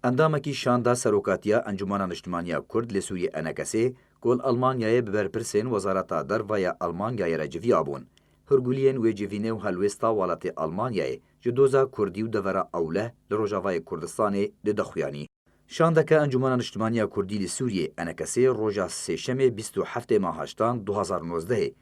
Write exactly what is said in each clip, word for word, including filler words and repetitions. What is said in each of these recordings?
Endamekî şanda Serokatiya Encûmena Niştimaniya Kurd li Sûriyê, ENKS'ê, ku li Almanyayê bi berpirsên Wezareta Derve ya Almanyayê re civiyabûn, hûrguliyên wê civînê û helwêsta welatê Almanyayê ji doza Kurdî û devera ewleh li Rojavayê Kurdistanê dide xuyanî. Şandeke Encûmena Niştimaniya Kurdî li Sûriyê, ENKS'ê, roja Sêşemê bîst û heftê meha heştan du hazar û nozdehê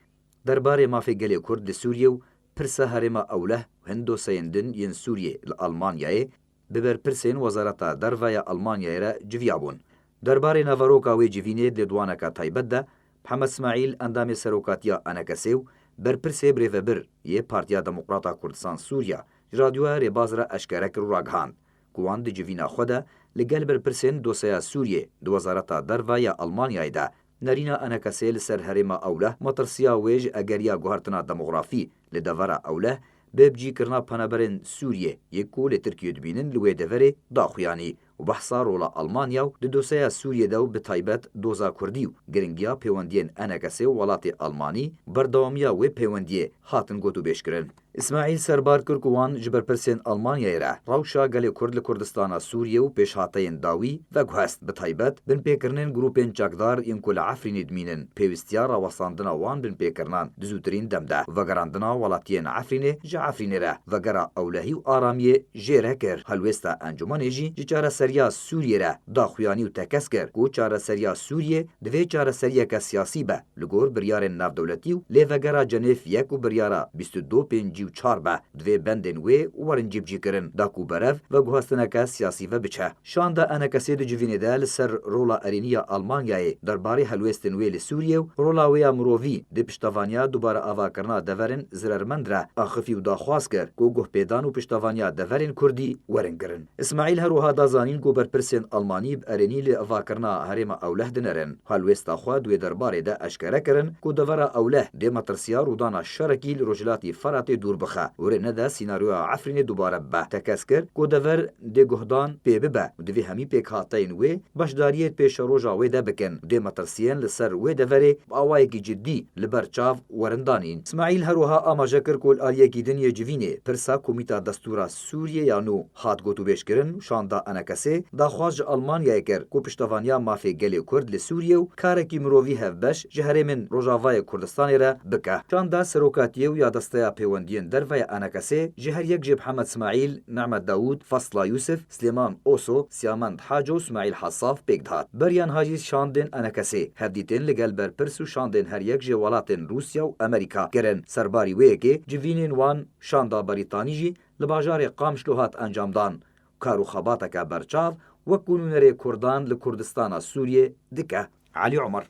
derbarê mafê gelê Kurd li Sûriyê û pirsa herêma ewleh û hin doseyên din yên Sûriyê li Almanyayê bi berpirsên Wezareta Derve ya Almanyayê re civiyabûn. Derbarê naveroka wê civînê di lêdwaneka taybet de Mihemed Smaîl, endamê serokatiya ENKS'ê û berpirsê birêvebir yê Partiya Demokrata Kurdistan Sûriya, ji Radyoya Rêbaz re eşkere kir û ragihand ku wan di civîna xwe de li gel berpirsên dosyeya Sûriyê di Wezareta Derve ya Almanyayê de nerîna ENKS'ê li ser herêma ewleh, metirsiya wê ji egeriya guhertina demografî li devera ewleh, bê bicîkirina penaberên Sûriyê yê ku li Tirkiyê dibînin li wê deverê daxuyanî û behsa rola Almanya û di dosyeya Sûriyê de û bi taybet doza Kurdî û giringiya pêwendiyên ENKS'ê û welatê Almanî, berdewamiya wê pêwendiyê hatin gotûbêjkirin. Îsmaîl serbar kir ku wan ji berpirsên Almanyayê re rewşa gelê Kurd li Kurdistana Sûriyê û pêşhateyên dawî veguhest, bi taybet binpêkirinên grûpên çekdar yên ku li Efrînê dimînin, pêwîstiya rawestandina wan binpêkirinan di zûtirîn dem de û vegerandina welatiyên Efrînê ji Efrînê re vegera ewlehî û aramiyê jê re kir. Helwêsta encûmenê jî ji çareseriya Sûriyê re daxuyanî û tekez kir ku çareseriya Sûriyê divê çareseriyeke siyasî be, li gor biryarên navdewletî û lêvegera Cenêv yek û biryara bîst û du pêncî û çar be, divê bendên wê werin cîbicîkirin, da ku berev veguhestineke siyasî ve biçe. Şanda ENKS'ê di civînê de li ser rola erênî ya Almanyayê derbarê helwêstên wê li Sûriyê û rola wê ya mirovî di piştevaniya dubare avakirina deverên zirermend re axifî û daxwaz kir ku guhpêdan û piştevaniya deverên Kurdî werin kirin. Îsmaîl her wiha da zanîn ku berpirsên Almanî bi erênî li avakirina herêma ewleh dinerin. Helwêsta xwe di wê derbarê de eşkere kirin ku devera ewleh dê metirsiya rûdana şerekî li Rojhilatî Feratê dûr bixe û rê nede sînaryoya Efrînê dubare bibe. Tekez kir ku dever dê guhdan pê bibe û divê hemî pêkhateyên wê beşdariyê di pêşeroja wê de bikin. Dê metirsiyên li ser wê deverê bi awayekî cidî li ber çav werin danîn. Îsmaîl her wiha amaje kir ku li aliyekî din yê civînê pirsa Komîta Destûra Sûriyê ya nû hat gotûbêjkirin û şanda ENKS'ê daxwaz ji Almanyayê kir ku piştevaniya mafê gelê Kurd li Sûriyê û karekî mirovî hevbeş ji herêmên Rojavayê Kurdistanê re bike. Şanda Serokatiyê û ya Desteya Pêwendiyên Derve ya ENKS'ê ji her yek jê Mihemed Smaîl, Mehmet Dawûd, Fasla Yûsif, Silêman Oso, Siyamend Haco û Smaîl Hasaf pêk dihat. Beriya niha jî şandên ENKS'ê hevdîtin li gel berpirs û şandên her yek jê welatên Rûsya û Amerîka kirin. Serbarî wê yekê civînên wan şanda Berîtanî jî li bajarê Qamişlo hat encamdan. Kar û xebateke berçav wek ku nûnerê Kurdan li Kurdistana Sûriyê dike. Elî Omer.